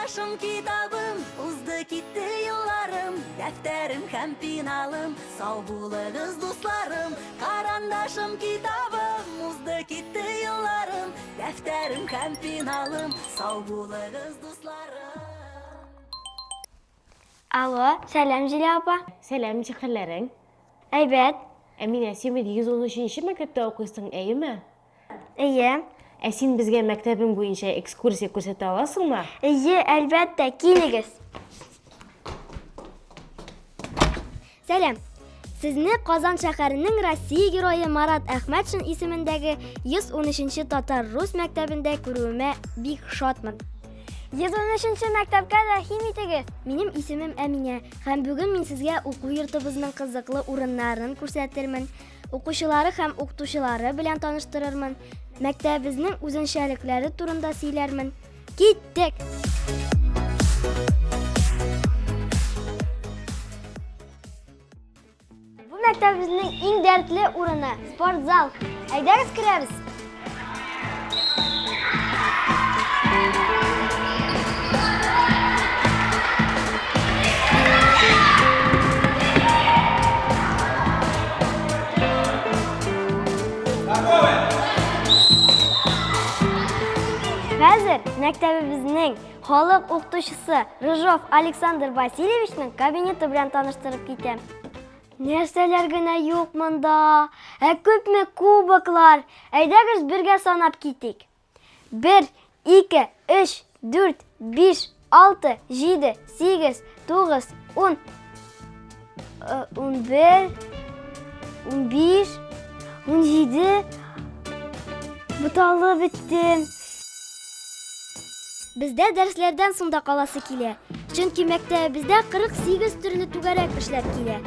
Карандашым, китабым, узды китте елларым, дәфтәрем һәм пеналым, сау булыгыз, дусларым. Карандашым, китабым, узды китте елларым, дәфтәрем һәм пеналым, сау булыгыз, дусларым. Алло, сәлам, Зилә апа. Сәлам, ничек хәлләрең? Әйбәт. Әминә, син бит 113 нче мәктәптә укыйсың, әйеме? Әйе. Ә син безгә мәктәбең буенча экскурсия күрсәтә аласыңмы? Әйе, әлбәттә, килегез. Сәлам. Сезне Казан шәһәренең Россия герое Марат Әхмәтшин исемендәге 113 нче татар-рус мәктәбендә күрүемә бик шатмын. 113 нче мәктәпкә рәхим итегез. Минем исемем Әминә һәм бүген мин сезгә уку йортыбызның кызыклы урыннарын күрсәтермен. Укучылары һәм укытучылары белән таныштырырмын, мәктәбебезнең үзенчәлекләре турында сөйләрмен. Киттек! Бу мәктәбебезнең иң дәртле урыны спортзал. Әйдәгез керәбез. Хәзер мәктәбебезнең халык укытучысы Рыжов Александр Васильевичның кабинеты белән таныштырып китәм. Нәрсәләр генә юк монда? Ә күпме кубоклар? Әйдәгез бергә санап китик. 1, 2, 3, 4, 5, 6, 7, 8, 9, 10, 11, 15, 17. Буталып беттем. Бездә дәресләрдән соң да каласы килә. Чөнки мәктәбебездә 48 төрле түгәрәк эшләп килә.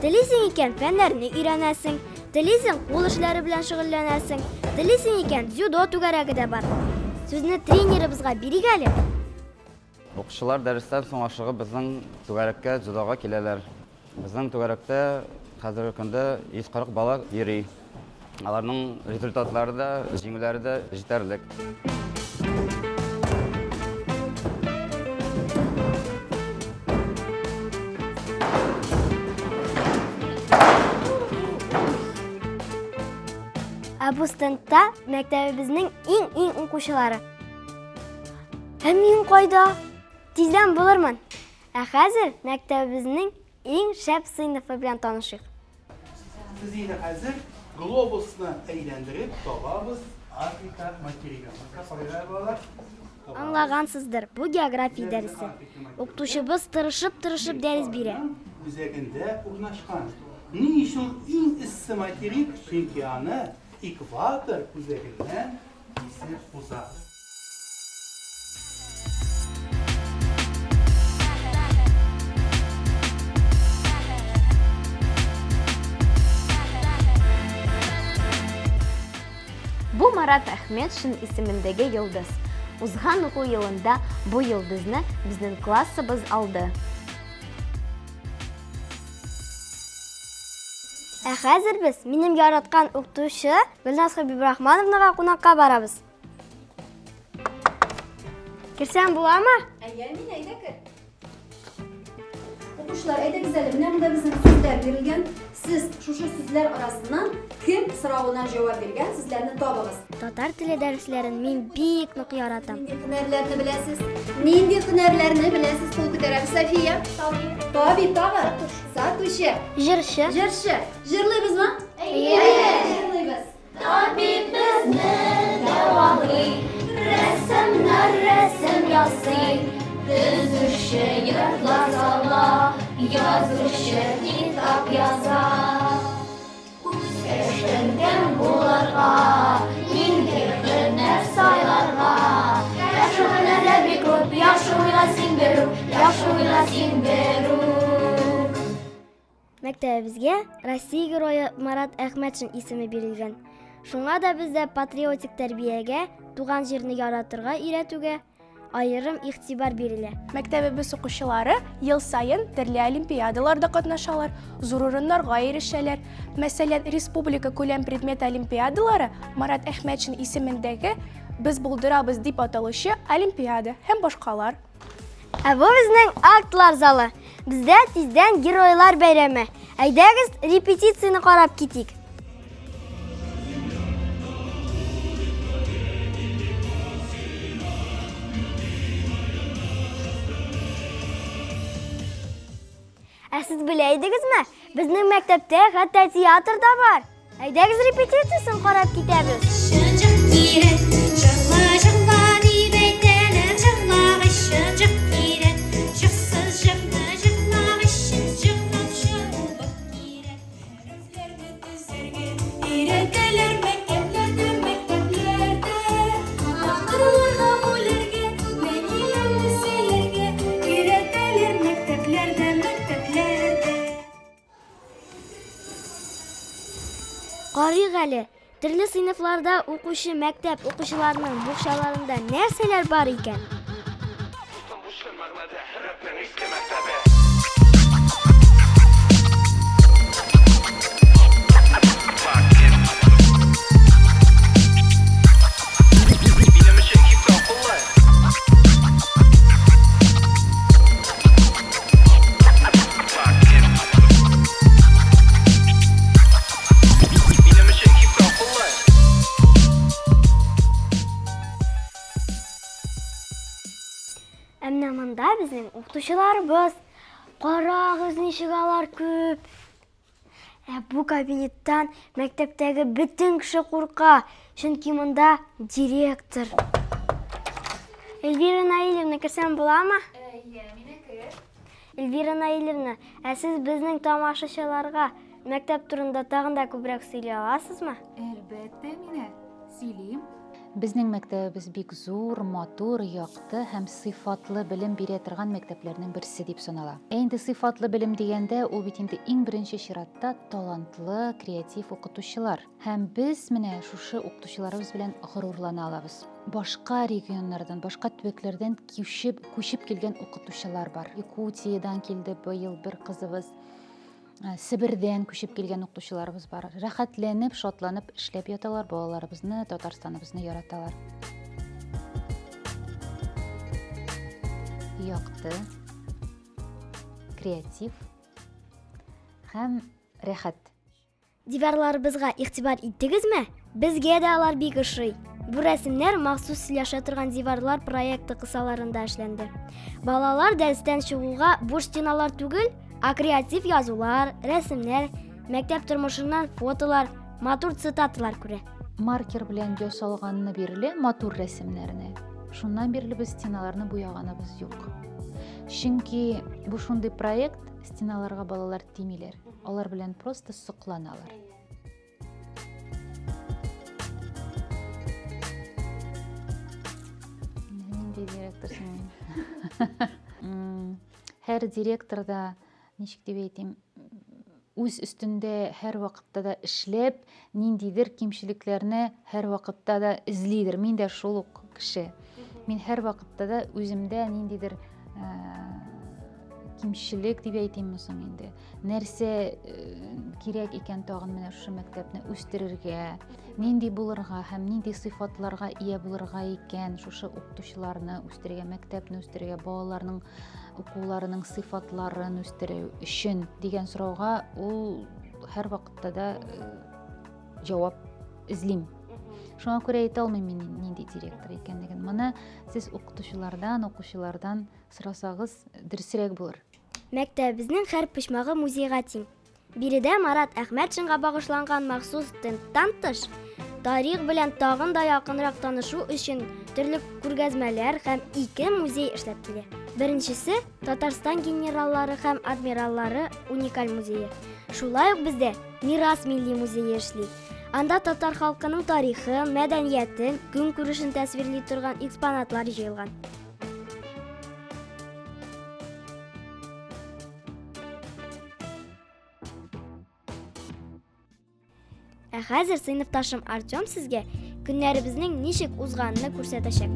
Телисең икән, фәннәрне өйрәнәсең, телисең, кул эшләре белән шөгыльләнәсең, телисең икән, дзюдо түгәрәге дә бар. Сүзне тренерыбызга бирик әле. Укучылар дәрестән соң ашыгып безнең түгәрәккә дзюдога киләләр. Безнең түгәрәктә хәзерге көндә 140 бала йөри. Аларның результатлары да, җиңүләре дә җитәрлек. Ә бу стендта мәктәбебезнең иң-иң укучылары. Ә мин кайда? Тиздән булырмын. Ә хәзер мәктәбебезнең иң шәп сыйныфы белән танышыйк. Без инде хәзер глобусны әйләндереп табабыз Африка материгын. Ну-ка, карыйк әле, балалар. Табабыз. Аңлагансыздыр, бу география дәресе. Укытучыбыз тырышып-тырышып дәрес бирә. Үзәгендә урнашкан. Ни өчен ул иң эссе материк? Чөнки аны экватор үзәгеннән кисеп уза. Бу Марат Әхмәтшин исемендәге йолдыз. Узган уку елында бу йолдызны безнең классыбыз алды. Ә хәзер без минем яраткан укытучы Гөлназ Хәбибрахмановнага кунакка барабыз. Керсәм буламы? Әйе, мин әйдә кер. Укучылар, әйдәгез әле, менә монда безнең сүзләр бирелгән. Сез шушы сүзләр арасыннан кем соравына җавап биргән сүзләрне табыгыз. Татар теле дәресләрен мин бик нык яратам. Нинди һөнәрләрне беләсез? Нинди һөнәрләрне беләсез? Кул күтәрәбез. София. Табиб. Табиб тагы. Сатучы. Җырчы. Җырчы. Җырлыйбызмы? Әйе. Җырлыйбыз. Табиб безне дәвалый, рәссамнар рәсем ясый, төзүче йортлар сала, язучы китап яза. Үз эшең кем булырга, нинди һөнәр сайларга? Яхшы һөнәрләр бик күп, яхшы уйла син берүк, яхшы уйла син берүк. Мәктәбебезгә Россия герое Марат Әхмәтшин исеме бирелгән. Шуңа да бездә патриотик тәрбиягә, туган җирне яратырга өйрәтүгә аерым игътибар бирелә. Мәктәбебез укучылары ел саен төрле олимпиадаларда катнашалар, зур урыннарга ирешәләр. Мәсәлән, республика күләм предмет олимпиадалары Марат Әхмәтшин исемендәге Без булдырабыз дип аталучы олимпиада һәм башкалар. Ә бу безнең актлар залы. Бездә тиздән геройлар бәйрәме. Әйдәгез, репетицияне карап китик. Ә сез белә идегезме? Безнең мәктәптә хәтта театр да бар. Әйдәгез репетициясен карап китәбез. Чыжык кирәк, җырла, җырла дип әйтәләр, җырлагыч чыжык кирәк. Җырсыз җырны җырлар өчен җырлап чыгу бик кирәк. Хәрефләрне төзәргә өйрәтәләр мәктәпләрдә, мәктәпләрдә. Тапкырларга бүләргә, нәниләрне сөяргә өйрәтәләр мәктәпләрдә, мәктәпләрдә. Карыйк әле, төрле сыйныфларда укучы мәктәп укучыларының букчаларында нәрсәләр бар икән? Ә менә монда безнең укытучыларыбыз. Карагыз, ничек алар күп. Ә бу кабинеттан мәктәптәге бөтен кеше курка, чөнки монда директор. Эльвира Наилевна, керсәм буламы? Әйе, минеке. Эльвира Наилевна, ә сез безнең тамашачыларга мәктәп турында тагын да күбрәк сөйли аласызмы? Әлбәттә, Әминә, сөйлим. Безнең мәктәбебез бик зур, матур, якты һәм сыйфатлы белем бирә торган мәктәпләрнең берсе дип санала. Ә инде сыйфатлы белем дигәндә, ул бит инде иң беренче чиратта талантлы, креатив укытучылар. Һәм без менә шушы укытучыларыбыз белән горурлана алабыз. Башка регионнардан, башка төбәкләрдән күчеп, күчеп килгән укытучылар бар. Якутиядән килде быел бер кызыбыз. Э, Себердән күчеп килгән укытучыларыбыз бар. Рәхәтләнеп, шатланып эшләп яталар, балаларыбызны, Татарстаныбызны яраталар. Якты, креатив һәм рәхәт. Диварларыбызга игътибар иттегезме? Безгә дә алар бик ошый. Бу рәсемнәр махсус сөйләшә торган диварлар проекты кысаларында эшләнде. Балалар дәрестән чыгуга буш стеналар түгел, ә креатив язулар, рәсемнәр, мәктәп тормышыннан фотолар, матур цитаталар күрә. Маркер белән ясалганны бирле матур рәсемнәрне. Шуннан бирле без стеналарны буяганыбыз юк. Чөнки бу шундый проект, стеналарга балалар тимиләр. Алар белән просто сокланалар. Нинди директор син? Һәр директор да, ничек дип әйтим, үз өстендә һәр вакытта да эшләп, ниндидер кимчелекләрне һәр вакытта да эзлидер. Мин дә шул ук кеше. Мин һәр вакытта да үземдә ниндидер кимчелек дип әйтимме соң инде нәрсә э, кирәк икән тагын менә шушы мәктәпне үстерергә нинди булырга һәм нинди сыйфатларга ия булырга икән шушы укытучыларны үстерергә мәктәпне үстерергә балаларның укуларының сыйфатларын үстерү өчен дигән сорауга ул һәрвакытта да э, җавап эзлим шуңа күрә әйтә алмыйм мин нинди директор икәнлеген моны сез укытучылардан укучылардан Сорасагыз, дөресрәк булыр. Мәктәбебезнең һәр почмагы музейга тиң. Биредә Марат Әхмәтшинга багышланган махсус стендтан тыш, тарих белән тагын да якынрак танышу өчен төрле күргәзмәләр һәм ике музей эшләп килә. Беренчесе, Татарстан генераллары һәм адмираллары уникаль музее. Шулай ук бездә Мирас милли музее эшли. Анда татар халкының тарихын, мәдәниятен, көнкүрешен тәсвирли торган экспонатлар җыелган. Ә хәзер сыйныфташым Артем сезгә көннәребезнең ничек узганны күрсәтәчәк.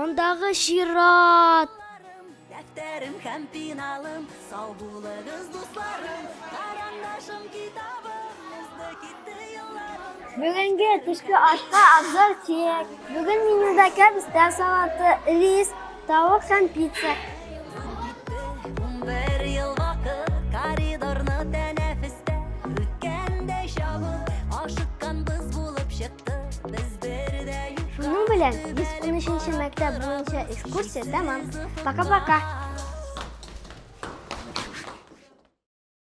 Мондагы чират! Дәфтәрем һәм пеналым, сау булыгыз, дусларым, карандашым, китабым, узды китте елларым. Бүгенге төшке ашка обзор чек. Бүген менюда кәбестә салаты, рис, тавык һәм пицца. 11 ел вакыт коридорны тәнәфестә үткәндәй чабып, ашыкканбыз булып чыкты. Без бер дә юкка Шуның белән 113 нче мәктәп буенча экскурсия тәмам. Пока-пока!